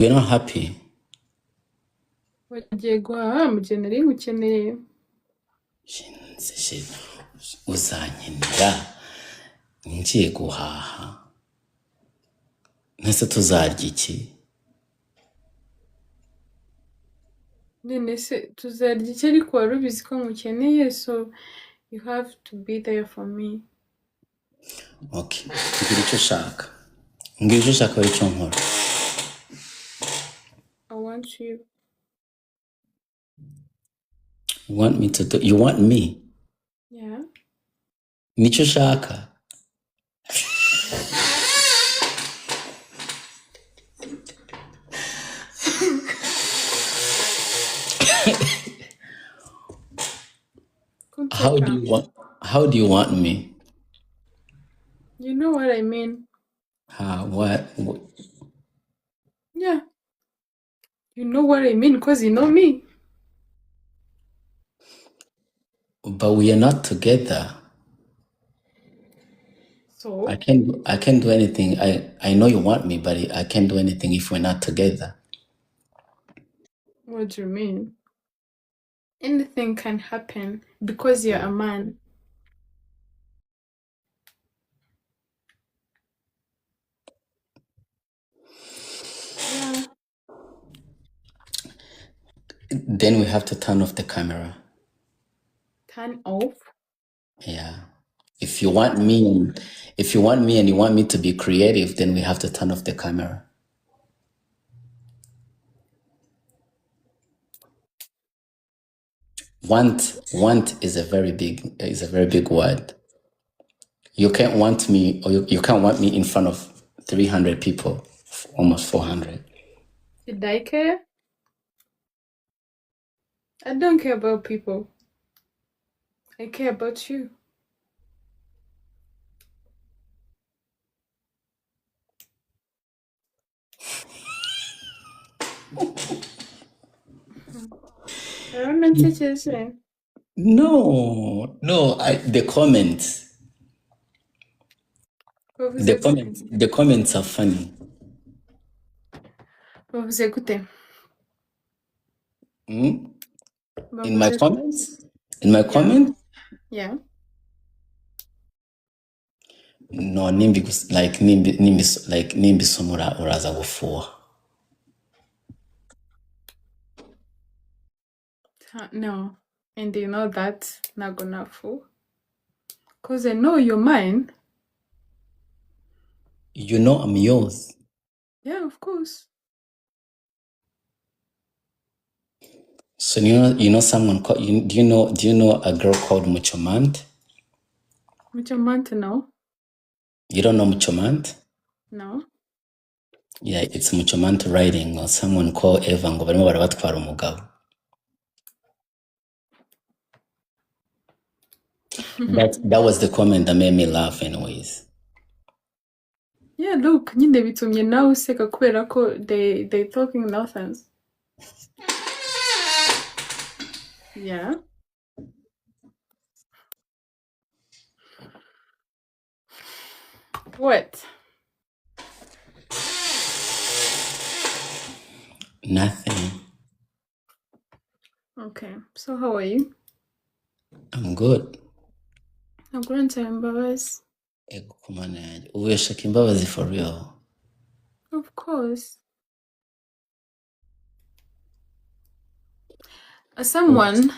You're not happy. Wagiye guhaha mu gihe nari ngukeneye. Uzankenera ngiye guhaha, ntese tuzarya iki? None se tuzarya iki? Ariko wari ubizi ko ngukeneye, so you have to be there for me. Okay, mbwira icyo ushaka, mbwira icyo ushaka, icyo nkora. I want you. You want me to do, you want me? Yeah. Nicyo ushaka? How do Kunseka. you want, how do you want me? You know what I mean. How, what? Yeah. You know what I mean because you know me. But we are not together. So I can't do anything. I know you want me, but I can't do anything if we're not together. What do you mean? Anything can happen because you're a man. Yeah. Then we have to turn off the camera. Turn off. Yeah. If you want me and if you want me and you want me to be creative, then we have to turn off the camera. Want is a very big word. You can't want me, or you can't want me in front of 300 people, almost 400. Did I care? I don't care about people. I care about you. Urabona nsekeje? No, the comments. Bavuze The gute? comments, the comments are funny. Bavuze gute? Mm? In my Bavuze comments? In my Yeah. comments? Yeah. No, nimbi like nimbi like nimbisoma uraza gufuha. No. And you know that not gonna fool. 'Cause I know you're mine. You know I'm yours. Yeah, of course. So you know someone called you, do you know a girl called Muchomant? Muchomant, no. You don't know Muchomant? No. Yeah, it's Muchomant writing, or someone called Eva ngo barimo barabatwara umugabo. That was the comment that made me laugh anyways. Yeah, look, nyine bitumye nawe useka kubera ko they talking nonsense. Yeah. What? Nothing. Okay. So how are you? I'm good. Ntabwo uransaba imbabazi. Ego ku Mana yanjye. Ubu yashaka imbabazi for real. Of course. Someone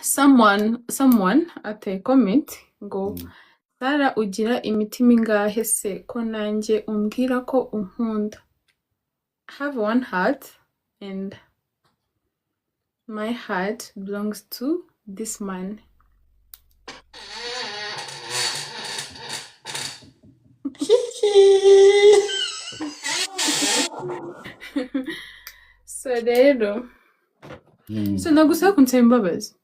ateye comment ngo Sara ugira imitima ingahe se ko nanjye umbwira ko unkunda. I have one heart and my heart belongs to this man. So rero, so nagusaba kunsaba imbabazi.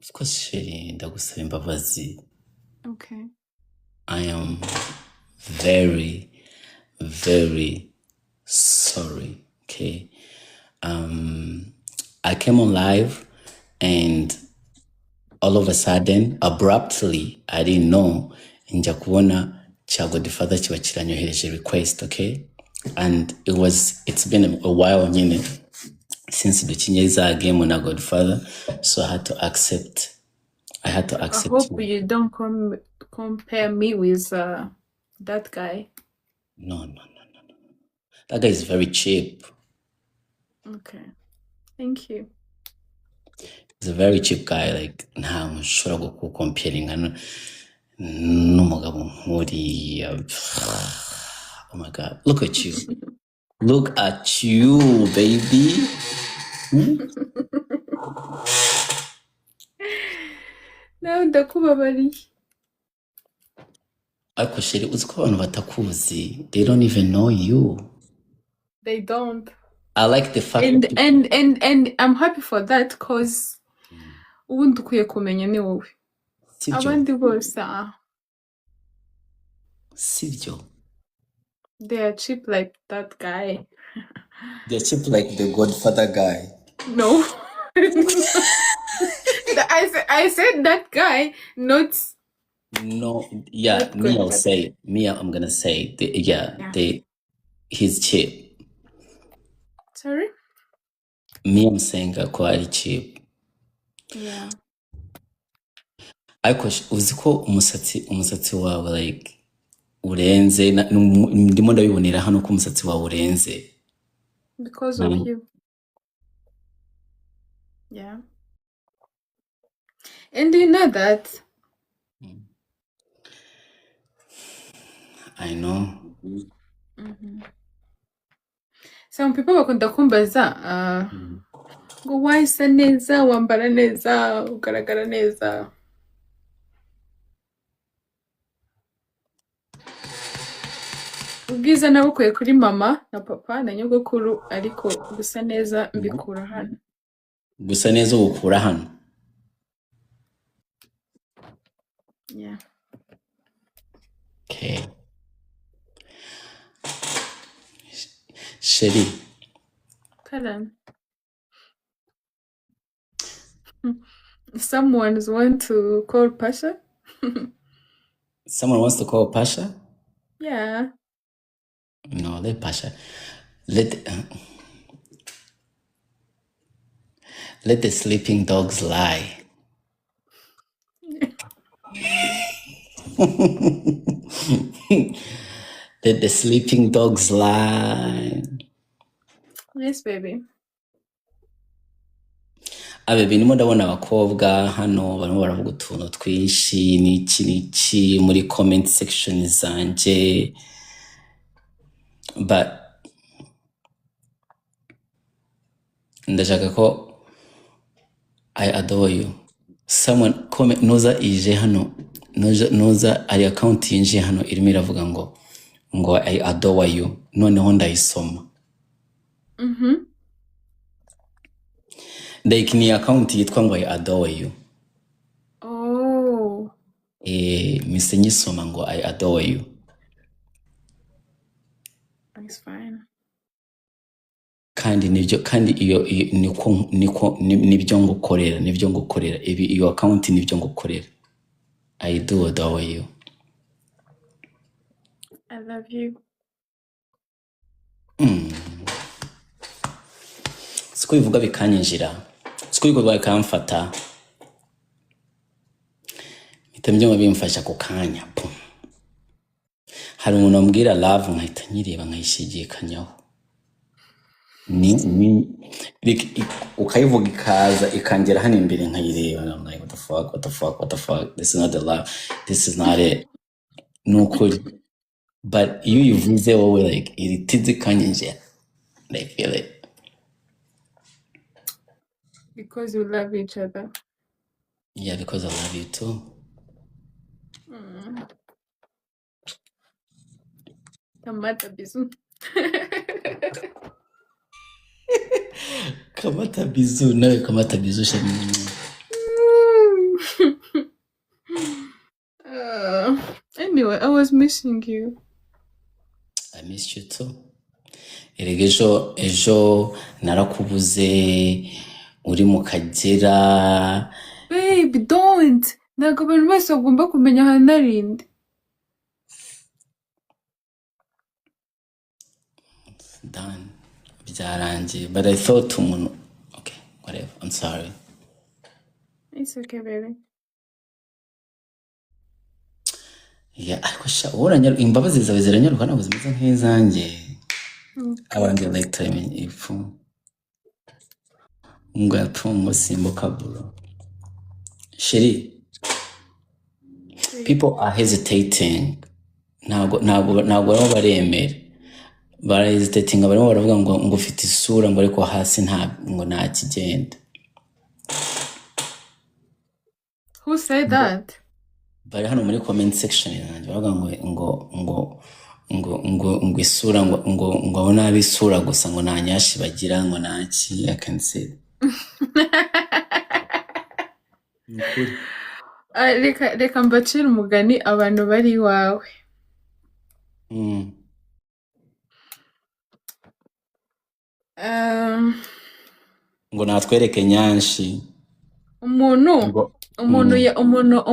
Of course, chérie, ndagusaba imbabazi. Okay. I am very, very sorry. Okay. I came on live and all of a sudden, abruptly, I didn't know, njya kubona cya Godfather kiba kiranyohereje request, okay? And it's been a while nyine since dukinye za game na Godfather, so I had to I accept hope you. you don't compare me with that guy. No. That guy is very cheap. Okay. Thank you. He's a very cheap guy. Like, ntabwo nshobora kucomparinga n'umugabo nk'uriya. Oh my God, look at you. Look at you, baby. Nawe ndakubabariye. Ariko chérie, uzi ko abantu batakuzi. They don't even know you. They don't. I like the fact And that and and and I'm happy for that, 'cause ubundi ukwiye kumenya ni wowe. Sibyo? Abandi bose, Sibyo? They are cheap like that guy. They're cheap like the Godfather guy. No. I said that guy, not No, yeah, not me, I'll Godfather. Say, me, I'm gonna say, yeah, Yeah. He's cheap. Sorry? Me, I'm saying ko ari cheap. Yeah. Ariko uzi ko umusatsi wawe like urenze, ndimo ndabibonera hano ko umusatsi wawe urenze. Because of you. Yeah. And you know that. I know. Some people bakunda kumbaza, ngo wasa neza, wambara neza, ugaragara neza. Ubwiza nabukuye kuri mama na papa na nyogokuru, ariko gusa neza mbikura hano. Gusa neza ubukura hano. Yeah. Okay. Chérie. Karen. Someone's want to call Pasha? Someone wants to call Pasha? Yeah. No, let Pasha. Let the sleeping dogs lie. Let the sleeping dogs lie. Yes, baby. Abe ndimo ndabona abakobwa hano barimo baravuga utuntu twinshi n'iki n'iki muri comment section zanjye, but ndashaka ko I adore you. Someone comment, nuza ije hano, nuza ari account yinjiye hano irimo iravuga ngo I adore you, noneho ndayisoma. Like ni account yitwa ngo I adore you. Oh. Mise nyisoma ngo I adore you. It's fine. Kandi nibyo, kandi iyo niko nibyo ngukorera ibi, iyo account nibyo ngukorera. I do adore you. I love you. Siko bivuga bikanyinjira, siko bikorwa bikamfata, mpita mbyumva bimfasha ako kanya, pum. Hari umuntu wambwira love nkahita nyireba nkayishigikanyaho. Ni like, ukayivuga ikaza ikangera hano imbere nkayireba, and I'm like, "What the fuck, what the fuck, what the fuck? This is not the love, this is not it." Ni ukuri, but iyo uyivuze wowe, like iritize ikanyinjira and I feel it. Because we love each other. Yeah, because I love you too. Kamata bisou. Kamata bisou nawe, kamata bisou shami. Anyway, I was missing you. I miss you too. Erega ejo narakubuze uri mu Kagera. Babe, don't! Ntabwo abantu bose bagomba kumenya ahantu narindi. done, byarangiye. But I thought umuntu, okay, whatever, I'm sorry. It's okay, baby. Yeah, ariko sha wowe imbabazi zawe ziranyaruka, ntabwo zimeze nk'izanjye. Okay. Abanjye like time ipfu ngo yapfu ngo simbuka bro. Chérie, Oui. people are hesitating. Ntabwo barimo baremera, barahesitatinga, barimo baravuga ngo ufite isura, ngo ariko hasi nta, ngo nta kigenda. Who said that? Bari hano muri comment section yanjye baravuga ngo isura, ngo abo ni ab'isura gusa, ngo nta nyashi bagira, ngo nta ki. I can say ni ukuri. Ah, reka mbacire umugani abantu bari iwawe. Ngo natwereke nyanshi. Umuntu ngo umuntu ya umuntu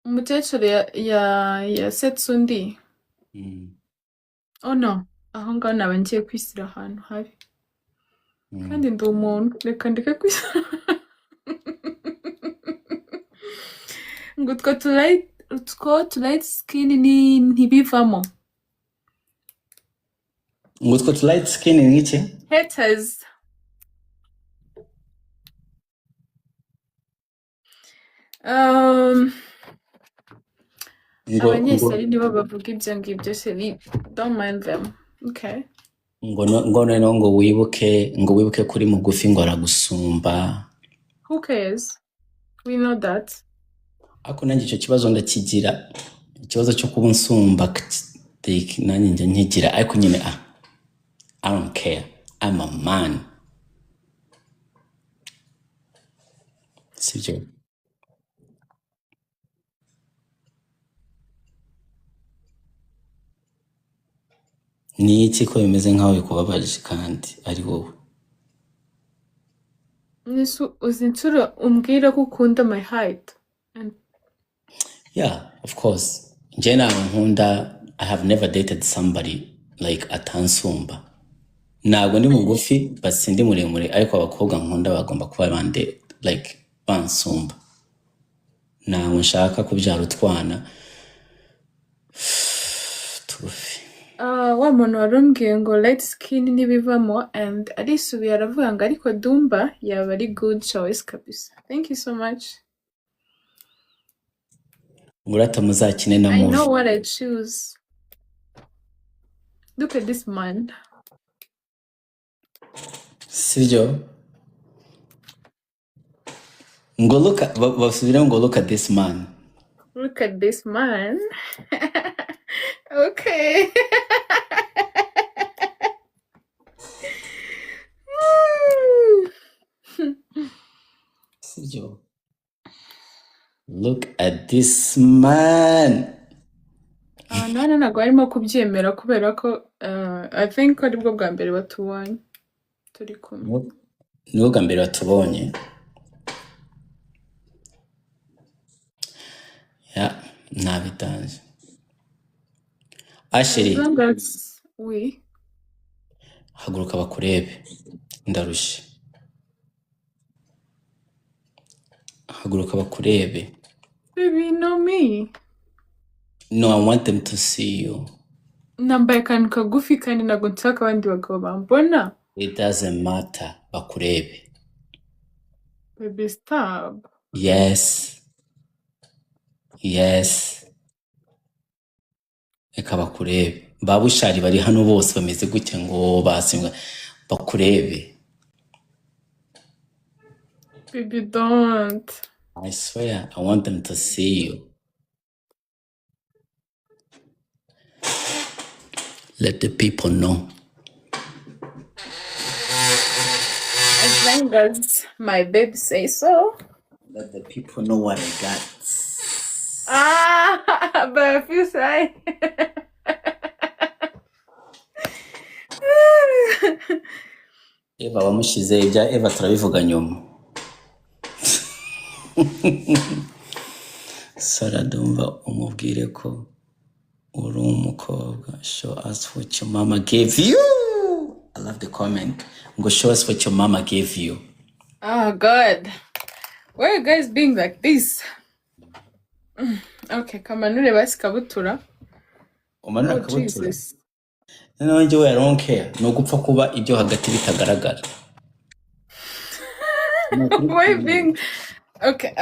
umukecuru yasetse undi. Oh no, aho ngaho naba ngiye kwishyira ahantu habi. Kandi ndi umuntu, reka ndeke kwishyira. Ngo utwo tu light skin ni ntibivamo. Ngo utwo tu light skin ni iki? Haters. Ngo Abanyeshyari nibo bavuga ibyo ngibyo, chérie. Don't mind them. Okay. Ngo noneho ngo wibuke kuri mugufi, ngo aragusumba. Who cares? We know that. Ariko nanjye icyo kibazo ndakigira, ikibazo cyo kuba unsumba, like, nanjye njya nkigira, ariko nyine I don't care, I'm a man, sibyo? Ni iki ko bimeze nkaho bikubabaje kandi ari wowe? Nisu uzi inshuro umbwira ko ukunda my height. And Yeah, of course, njye ntabwo nkunda, I have never dated somebody like atansumba. Ntabwo ndi mugufi but sindi muremure, ariko abakobwa nkunda bagomba kuba bande like bansumba. Ntabwo nshaka kubyara utwana tugufi. Wa muntu wari umbwiye ngo light skin ntibivamo and arisubiye aravuga ngo ariko Dumba yaba ari good choice kabisa. Thank you so much. Ngurata muzakine na I know movie. what I choose. Look at this man. Sibyo? Ngo look at, basubiremo ngo look at this man. Look at this man. Okay. Sibyo? Look at this man. Abantu hano ntabwo barimo kubyemera kubera ko I think ko aribwo bwa mbere batubonye turi kumwe. Nibwo bwa mbere batubonye. Ya, nabitanze. As Asheri, long as we haguruka bakurebe. Ndarushye. Haguruka bakurebe. Baby, know me. No, I want them to see you. Nambaye akantu kagufi kandi ntabwo nshaka abandi bagabo bambona. It doesn't matter. Bakurebe. Baby, stop. Yes. Yes. Reka bakurebe. Ba Bushari bari hano bose bameze gutya ngo basimbwa bakurebe. Baby, don't. I swear, I want them to see you. Let the people know. As long as my baby say so. Let the people know what I got. Ah, but I feel shy. Eva wamushize, ibya Eva turabivuga nyuma. Sara, ndumva umubwire ko Uri umukobwa, show us what your mama gave you. I love the comment ngo show us what your mama gave you. Oh God, why are you guys being like this? Okay, kamanure basi kabutura. Umanura Oh akabutura. Jesus. Noneho njyewe I don't care, ni ugupfa kuba ibyo hagati bitagaragara. Ni ukuri Why you kw'Imana. being okay.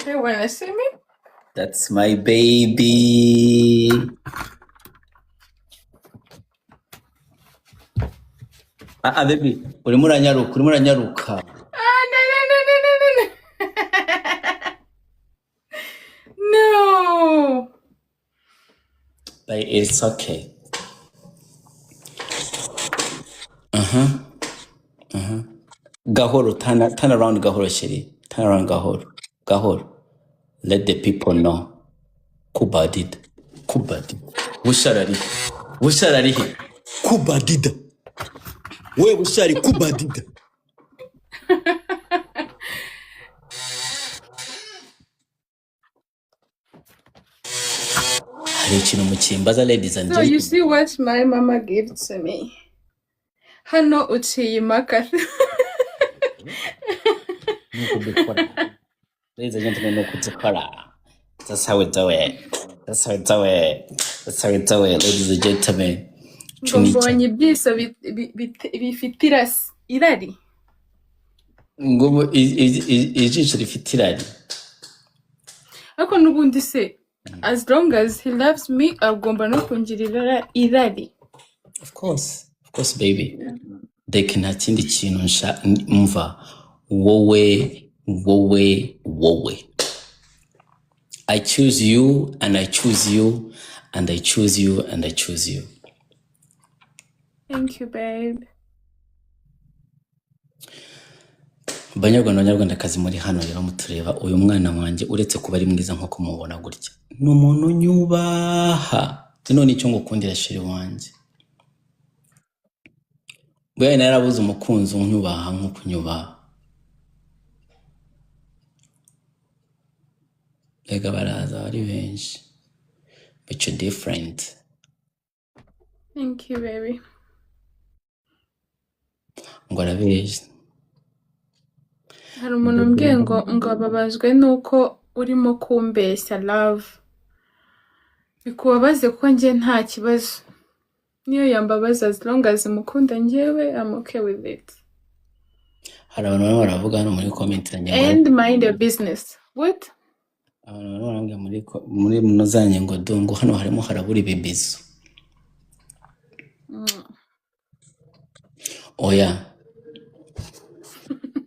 They wanna see me? That's my baby. Ah, ah, baby, urimo uranyaruka, urimo uranyaruka. Ah, no, no, no, no, no, no, no. No. But it's okay. Uh-huh. Gahoro, turn around gahoro, chérie. Turn around gahoro. Gahoro. Let the people know. Kubadida. Kubadida. Bushari. Bushari he. Kubadida. We Bushari kubadida. Hari ikintu mukimbaza, ladies and So you gentlemen. see what my mama gave to me. Hano uciye impaka. Nuko dukora. Ladies and gentlemen, nuko dukora. That's how we do it. That's how we do it. That's how we do it, ladies and gentlemen. Ngo Chunicha. mbonye ibyiso bifite irari. Ngo ijisho rifite irari. Ariko n'ubundi se, as long as he loves me, agomba no kungirira irari. Of course. Of course, baby. Like nta kindi kintu nsha mva wowe, wowe, wowe. I choose you and I choose you and I choose you and I choose you. Thank you, babe. Banyarwanda, banyarwandakazi muri hano rero mutureba, uyu mwana wanjye uretse kuba ari mwiza nko kumubona gutya, ni umuntu unyubaha. None icyo ngukundira, chérie wanjye, buriya narabuze umukunzi unyubaha nko kunyubaha. Rega baraza ari benshi, but you're different. Thank you, baby. Ngo arabeshya. Hari umuntu umbwiye ngo ababajwe nuko urimo kumbeshya. Love, bikubabaze kuko njye nta kibazo. Niyo yambabaza, as long as mukunda, njyewe I'm okay with it. Hari abantu barimo baravuga hano muri comment yanjye ngo And mind your business. What? Abantu barimo baravuga muri muno zanjye ngo dongo hano harimo harabura ibibizo. Oya,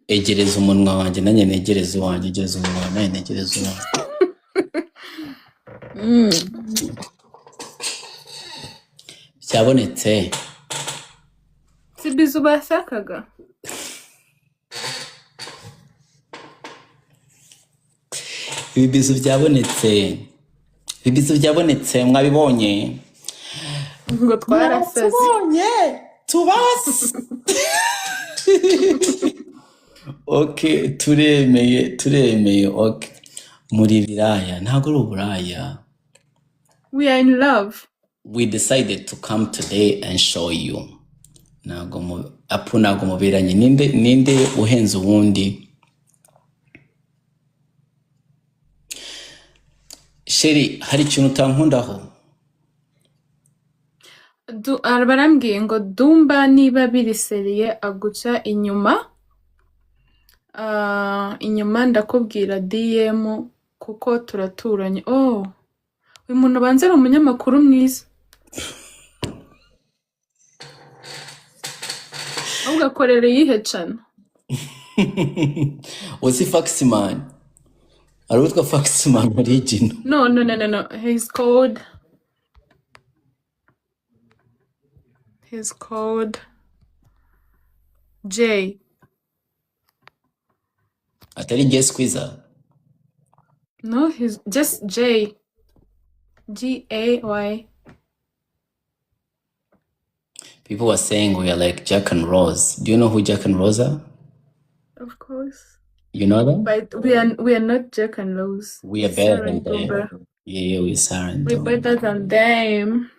egereza umunwa wanjye nanjye negereze uwanjye, egereza umunwa wawe nanjye negereze uwanjye. Byabonetse. Si bizu bashakaga. Ibibizo byabonetse, ibibizo byabonetse, mwabibonye. Ngo twarasaze. Mwatubonye tubasi. Okay, turemeye, turemeye. Okay, muri biraya ntabwo ari uburaya. We are in love. We decided to come today and show you. Ntabwo mu apu, ntabwo muberanye. Ninde, ninde uhenze uwundi? Chérie, hari ikintu utankundaho? Barambwiye ngo Dumba niba biri sérieux aguca inyuma. Ah, inyuma ndakubwira DM kuko turaturanye. Oh, uyu muntu abanza ari umunyamakuru mwiza, ahubwo akorera iyihe channel? Uzi Faxman? Hari uwitwa Faxman original. No, no, no, no, no, he's called Jay. Atari Jay Squeezer? No, he's just J G A Y. People were saying we are like Jack and Rose. Do you know who Jack and Rose are? Of course. You know them? But we are not Jack and Rose. We are We're better Sarah than and them. Dumba. Yeah, we Sarah and We're Dumba. better than them.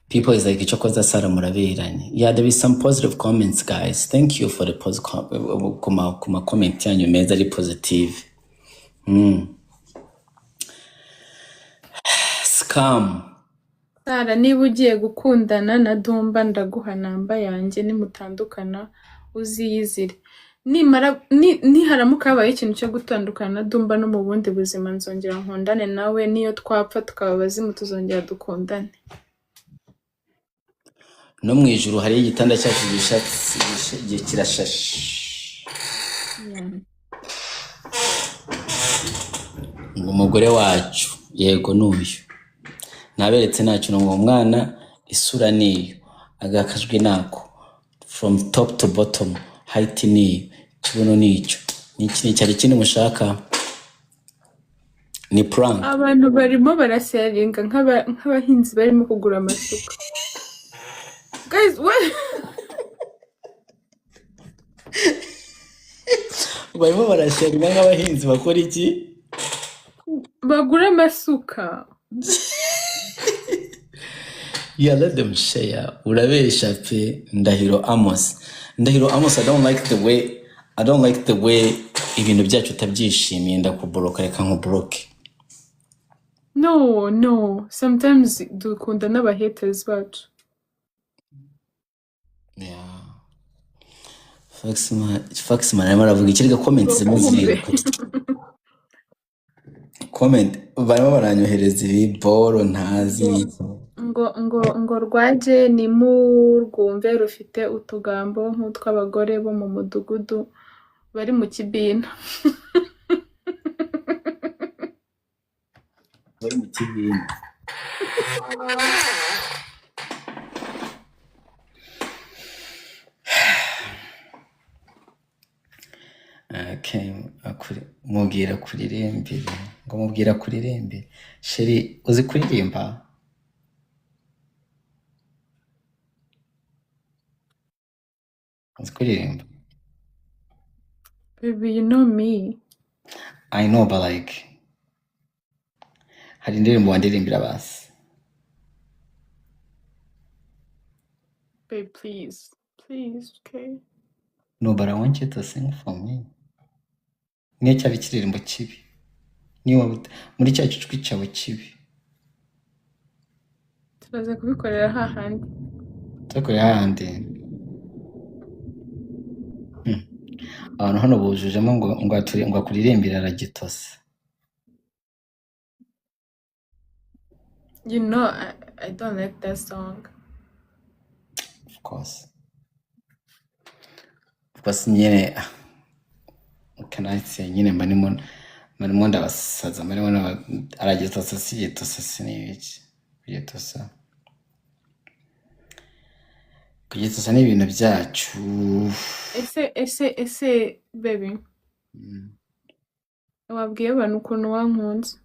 People is like, "Ichokoza Sarah muraberanye." Yeah, there is some positive comments, guys. Thank you for the kuma comment yanyu meza ari positive. Scam. Sara, niba ugiye gukundana na Dumba ndaguha namba yanjye, nimutandukana uziyizire. Nimara niharamuka habaye ikintu cyo gutandukana na Dumba no mu bundi buzima nzongera nkundane nawe, niyo twapfa tukaba abazimu tuzongera dukundane. No mu ijuru hariyo igitanda cyacu gishatse kirashashe. Ngo umugore wacu yego n'uyu naberetse ntacyo, ngo umwana isura niyo, agakajwi nako, from top to bottom, height niyo, ikibuno nicyo, niki cyari ikindi mushaka ni prank. Abantu barimo barasharinga nk'abahinzi barimo kugura amasuka. Guys, what? Barimo barasharinga nk'abahinzi bakora iki? Bagura amasuka. Yeah, let them share. Urabesha pe. Ndahiro Amos. Ndahiro Amos, I don't like the way ibintu byacu utabyishimiye, ndakuboroka, reka nkuboroke. No, no. Sometimes dukunda n'aba haters bacu. Yeah. Faxman arimo aravuga ikirega, comment zimwe Bakumve. ziriruka. Comment barimo baranyohereza ibi boro ntazi. Ngo rwaje nimurwumve rufite utugambo nk'utw'abagore bo mu mudugudu bari mu kibina. Bari mu kibina. Okay, mubwira kuririmbire, ngo mubwira kuririmbire. Chérie, uzi kuririmba? Uzi kuririmba? Baby, you know me. I know, but like hari indirimbo wandirimbira basi. Babe, please. Please, okay? No, but I want you to sing for me. Niyo cyaba ikiririmbo kibi, niyo waba muri cya gicwi cyawe kibi. Turaza kubikorera hahandi. Tukorera hahandi. Abantu hano bujujemo ngo akuririmbire aragitose. You know, I don't like that song. Of course. Of course nyine, can I say, nyine mba ndimo ndabasaza, mba ndimo aragitosa si gitosa si n'ibiki. Kugitosa. Kugitosa ni ibintu byacu. Ese, baby. Wabwiye abantu ukuntu wankunze?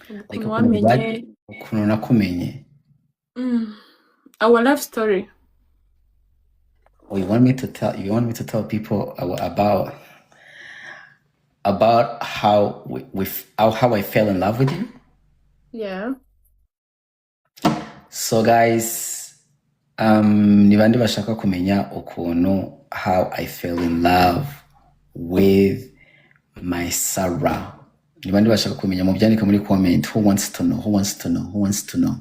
Like Ukuntu ukuntu wamenye. Ukuntu nakumenye. Our love story. Oh, you want me to tell people about how I fell in love with you? Yeah. So guys, ni bande bashaka kumenya ukuntu how I fell in love with my Sarah? Ni bande bashaka kumenya? Mubyandike muri comment. Who wants to know? Who wants to know? Who wants to know?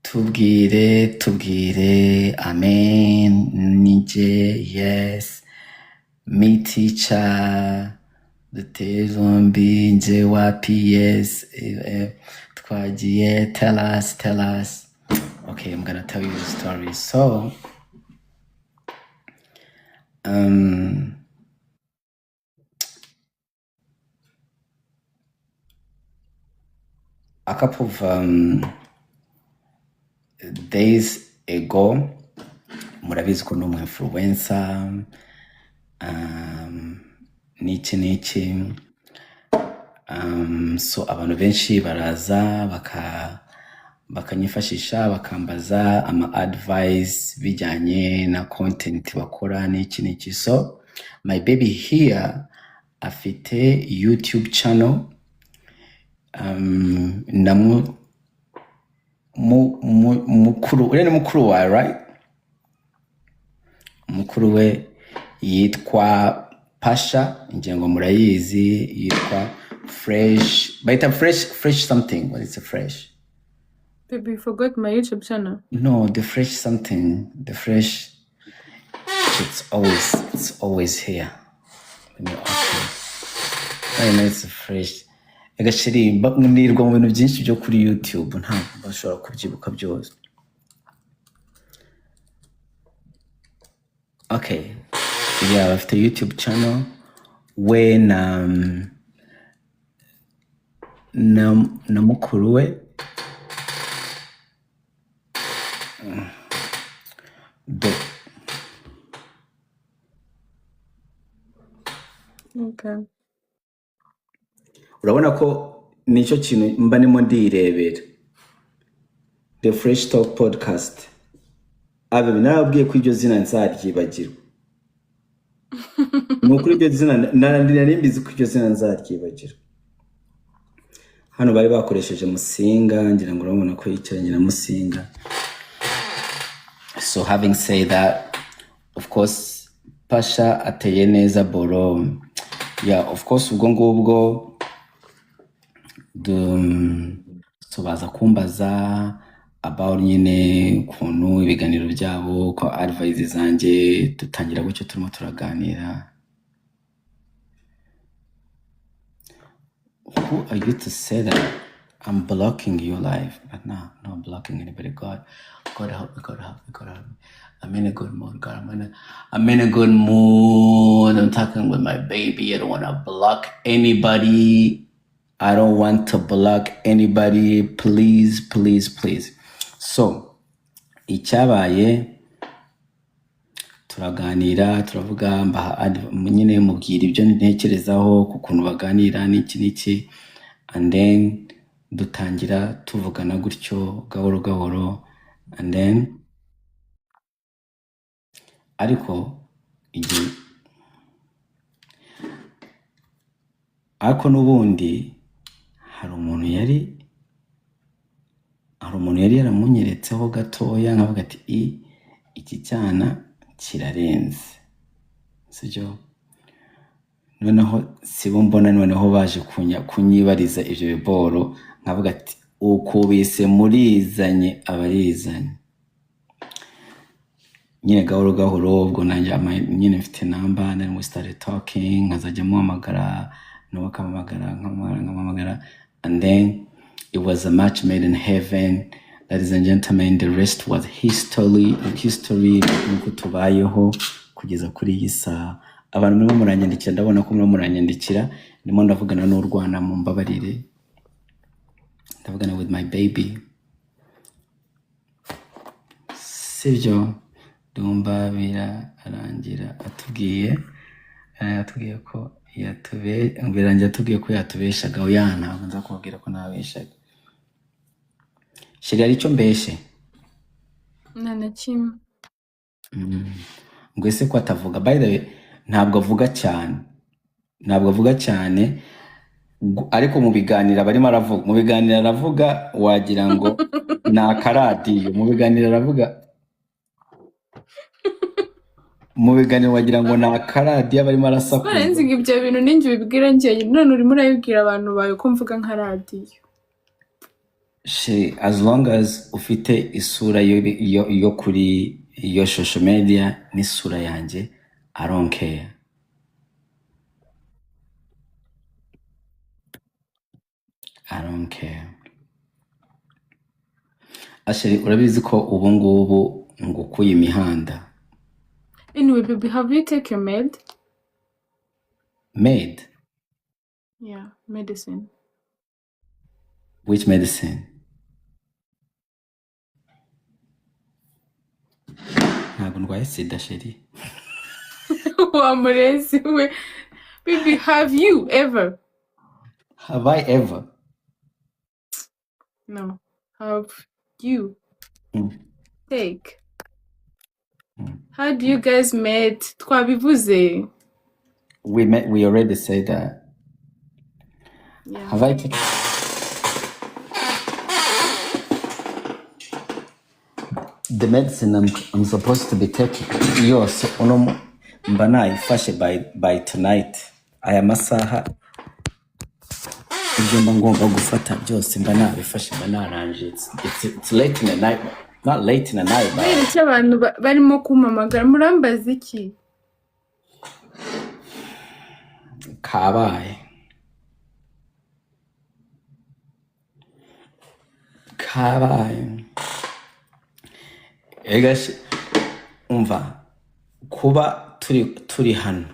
Tubwire, tubwire. Amen. Nije, yes. Me teacher. Duteye zombi, nje wapi, yes. Twagiye, tell us, tell us. Okay, I'm gonna tell you the story. So, a couple of days ago, murabizi ko ndi umu influencer, n'iki n'iki. So abantu benshi baraza bakanyifashisha, bakambaza ama advice bijyanye na content bakora n'iki n'iki. So my baby here afite YouTube channel, na mukuru, uriya ni mukuru wawe, right? Mukuru we yitwa Pasha, ngira ngo murayizi, yitwa Fresh, bayita Fresh, Fresh something. What is a Fresh? Baby, you forgot my YouTube channel. No, the Fresh something, the Fresh. It's always here. Let me, okay, I know it's Fresh. Agashiri nirwa mu bintu byinshi byo kuri YouTube, ntabwo bashobora kubyibuka byose. Okay, yeah, bafite YouTube channel, we na mukuru we. Do Okay. Urabona ko nicyo kintu mba ndimo ndirebera, The Fresh Talk Podcast. Abe narababwiye ko iryo zina nzaryibagirwa. Ni ukuri, iryo zina nari mbizi ko iryo zina nzaryibagirwa. Hano bari bakoresheje Musinga, ngira ngo urabona ko yicaranye na Musinga. So having said that, of course Pasha ateye neza boro. Yeah, of course, ubwo ngubwo so baza kumbaza about nyine ukuntu ibiganiro byabo, ko advice zanjye, dutangira gutyo turimo turaganira. Who are you to say that I'm blocking your life? But no, not blocking anybody. God, God help me, God help me, God help me. I'm in a good mood, God. I'm in a good mood. I'm talking with my baby. I don't want to block anybody. I don't want to block anybody. Please, please, please. So, icyabaye, turaganira, turavuga, mbaha nyine mubwira ibyo ntekerezaho ku kuntu baganira n'iki n'iki, and then dutangira tuvugana gutyo gahoro gahoro, and then ariko igihe, ariko n'ubundi hari umuntu yari yaramunyeretseho gatoya, nkavuga ati: "I iki cyana kirarenze, sibyo?" Noneho sibo mbona, noneho baje kunyibariza ibyo biboro, nkavuga ati: "Ukubise murizanye, abarizanye nyine." Gahoro gahoro ubwo nanjye nyine mfite namba, then we started talking, nkazajya muhamagara, nawe akampamagara, nkamuhamagara, nkamuhamagara, and then it was a match made in heaven. Ladies and gentlemen, the rest was history, history. Nuko tubayeho kugeza kuri iyi saha. Abantu murimo muranyandikira, ndabona ko murimo muranyandikira, ndimo ndavugana n'urwana, mumbabarire, ndavugana with my baby, sibyo? Ndumva birarangira atubwiye, atubwiye ko birangira atubwiye ko yatubeshaga. Oya, ntabwo nza kubabwira ko nabeshaga. Chérie, hari icyo mbeshe? Nta na kimwe. Ngo ese ko atavuga? By the way, ntabwo avuga cyane, ntabwo avuga cyane, ariko mu biganiro aba arimo aravuga. Mu biganiro aravuga, wagira ngo ni akaradiyo. Mu biganiro aravuga, mu biganiro wagira ngo ni akaradiyo aba arimo Siko nari nzi arasakuza. ngo ibyo bintu ninjye ubibwira njyenyine, none urimo urabibwira abantu bawe ko mvuga nka radiyo. She, as long as ufite isura yo kuri iyo social media n'isura yanjye, I don't care, I don't care. Asheri, urabizi ko ubu ngubu ngukuye imihanda. Anyway, baby, have you taken your med? Made? Yeah, medicine. Which medicine? Ntabwo ndwaye sida, chérie. Wa murezi we. Baby, have you ever Have I ever? No. Have you take? How do you guys met? Twabivuze. We met, we already said that. Yeah. Have I taken the medicine I'm supposed to be taking yose uno mba nayifashe by tonight, aya masaha ibyo mba ngomba gufata byose mba nabifashe, mba narangije. It's late in the night, not late in the night, Kubera but iki abantu barimo kumpamagara? Murambaza iki? Kabaye kabaye. Ega umva, kuba turi hano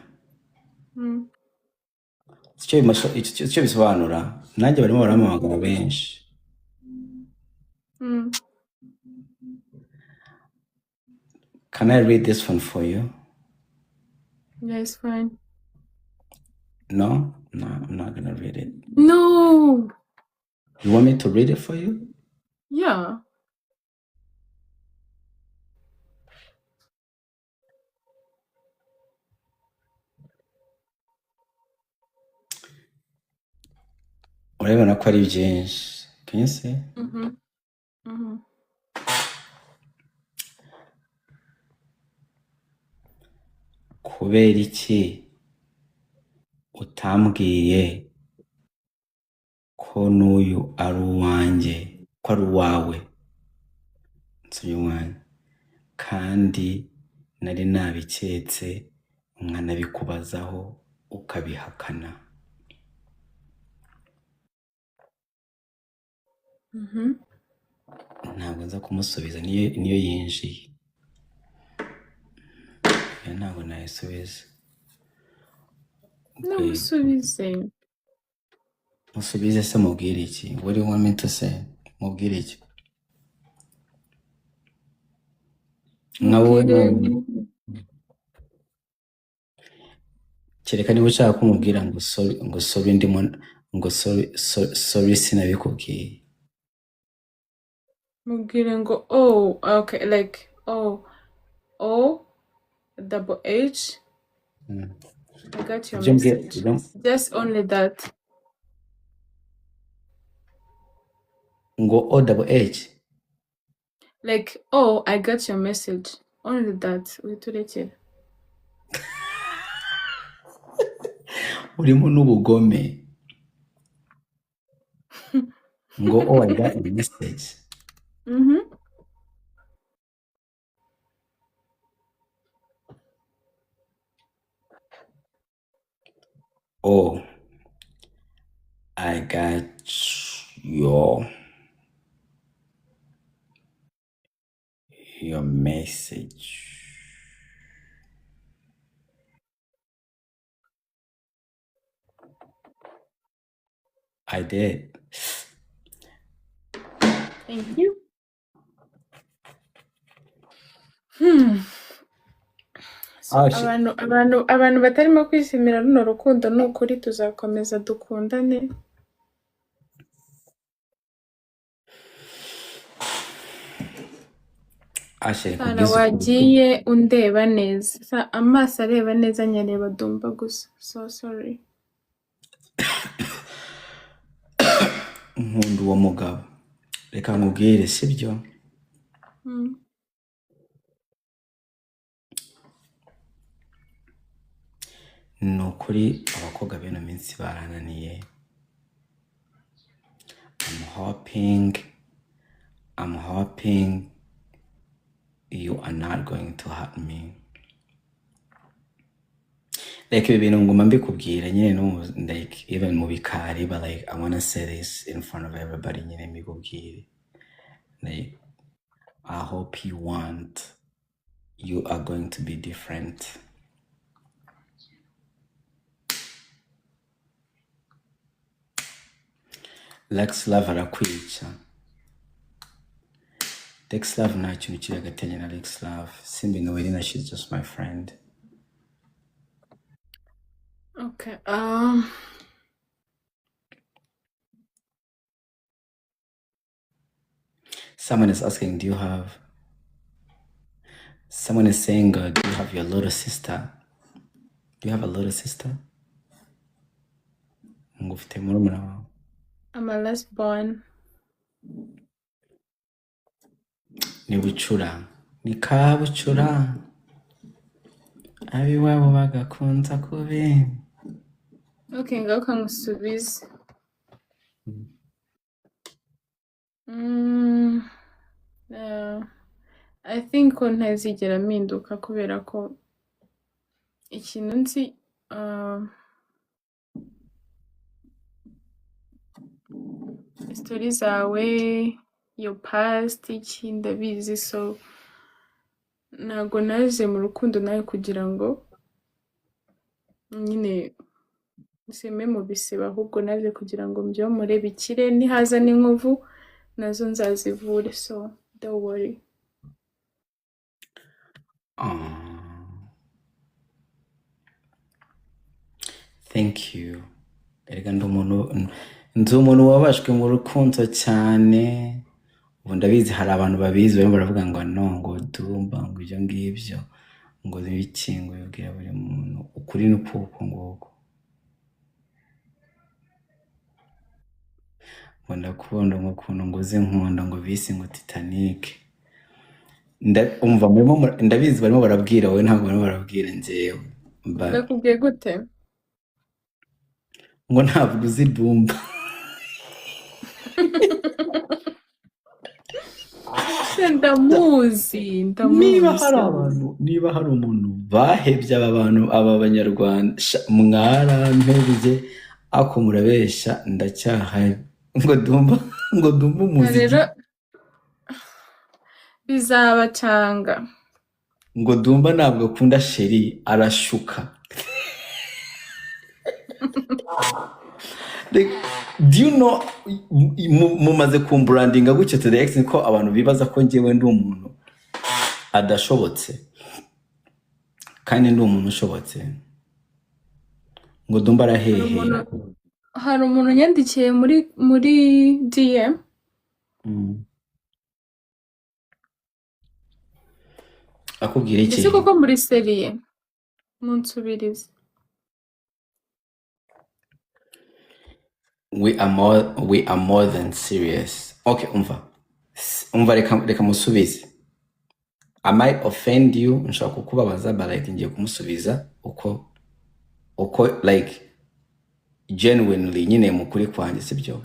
icyo bisobanura, nanjye barimo barampamagara benshi. Can I read this one for you? Yeah, it's fine. No, I'm not gonna read it. No. You want me to read it for you? Yeah. Urabibona ko ari byinshi. Can you see? Mhm. Kubera iki utambwiye ko n'uyu ari uwanjye, ko ari uwawe? Nsuye umwanya kandi nari nabiketse nkanabikubazaho ukabihakana. Ntabwo nza kumusubiza, niyo yinjiye. Iyo ntabwo nayisubiza. No, musubize. Musubize se mubwire iki? What do you want me to say? Mubwire iki? Nka wowe Mubwire. Kereka niba ushaka kumubwira ngo sorry, ngo sorry, ndimo ngo sorry, sorry, sorry, sinabikubwiye. Mubwire ngo oh, okay, like oh, O double H. I got your Ibyo mbwira message. ibyo Just only that. Ngo O double H. Like, oh, I got your message. Only that. Witurekere. Urimo n'ubugome. Ngo oh, I got your message. Oh, I got your message. I did. Thank you. So, Oh, shit. abantu batarimo kwishimira runo rukundo, ni ukuri tuzakomeza dukundane. Ashe Sara, kubwiza ukuri. wagiye undeba neza. Amaso areba neza nyareba Dumba gusa. So sorry. Nkunda uwo mugabo. Reka nkubwire, sibyo? Ni ukuri abakobwa b'ino minsi barananiye. I'm hoping you are not going to hurt me. Like, ibi bintu nguma mbikubwira nyine no like even mu bikari, but like I wanna say this in front of everybody nyine mbikubwire. Like, I hope you are going to be different. Lex Love arakwica. Lex Love nta kintu kiri hagati yanjye na Lex Love. Simbi Noelina, she's just my friend. Okay. Someone is asking, do you have, someone is saying, do you have your little sister? Do you have a little sister? Ngo ufite murumuna wawe. I'm a last born. Ni bucura, ni kabucura, ab'iwabo bagakunza kubi. Okay, ngaruka nkusubize. I think ko ntazigera mpinduka kubera ko ikintu nzi, story zawe, your past, iki ndabizi, so ntago naje mu rukundo nawe kugira ngo nyine nseme mu bisebe, ahubwo naje kugira ngo mbyomore bikire, nihaza n'inkovu nazo nzazivure, so don't worry. Aw, thank you. Erega ndi umuntu, ndi umuntu wabashwe mu rukundo cyane. Ubu ndabizi hari abantu babizi barimo baravuga ngo no, ngo Dumba, ngo ibyo ngibyo, ngo ibiki, ngo bibwira buri muntu ukuri ni uku nguku. Ngo ndakubona ngo ukuntu ngo uzi nkunda ngo bisi ngo Titanic. Umva murimo ndabizi barimo barabwira wowe, ntabwo barimo barabwira njyewe. But Ndakubwiye gute? Ngo ntabwo uzi Dumba. Ndamuzi, Niba hari ndamuzi. abantu, niba hari umuntu bahebye aba bantu, aba banyarwanda, mwarampebye, ako murabeshya ndacyahari. Ngo Dumba, ngo Dumba umuzi. Rero bizabacanga. Ngo Dumba ntabwo akunda sheri, arashuka. Like, do you know, mumaze kumbrandinga gutyo to the extent ko abantu bibaza ko njyewe ndi umuntu adashobotse, kandi ndi umuntu ushobotse. Ngo Dumba arahehe. Hari umuntu unyandikiye muri DM. Akubwira iki? Ese koko muri serie munsubirize. We are more than serious. Okay, umva. Umva reka musubize. I might offend you, nshobora kukubabaza, but like ngiye kumusubiza uko like genuinely nyine mu kuri kwanjye, sibyo?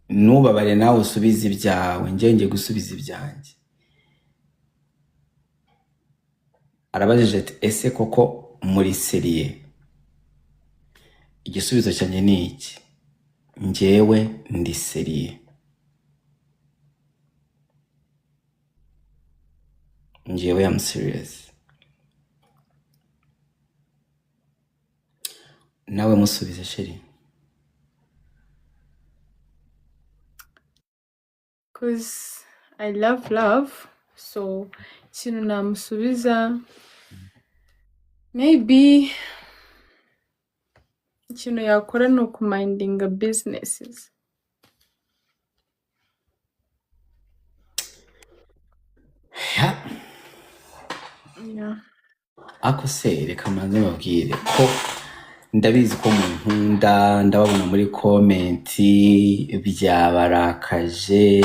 Nubabare nawe usubize ibyawe, njye ngiye gusubiza ibyanjye. Arabajije ati ese koko muri serie? Igisubizo cyanjye ni iki: njyewe ndi serie, njyewe am serious. Nawe musubize sheri. Cause I love love, so ikintu namusubiza, maybe ikintu yakora ni ukumindinga businesses. Yeah. Yeah. Ako se reka mbanze mbabwire ko ndabizi ko munkunda, ndababona muri comment byabarakaje,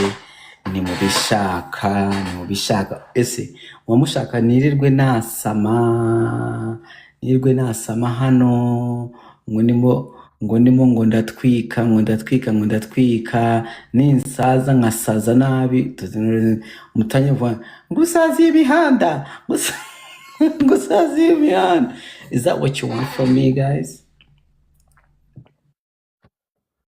nimubishaka, nimubishaka. Ese muba nirirwe nasama, nirirwe nasama hano ngo ndimo, ngo ndimo, ngo ndatwika, ngo ndatwika, ngo ndatwika, ninsaza nkasaza nabi, mutanye vuba ngo usaziye imihanda, ngo usaziye imihanda. Is that what you want from me, guys?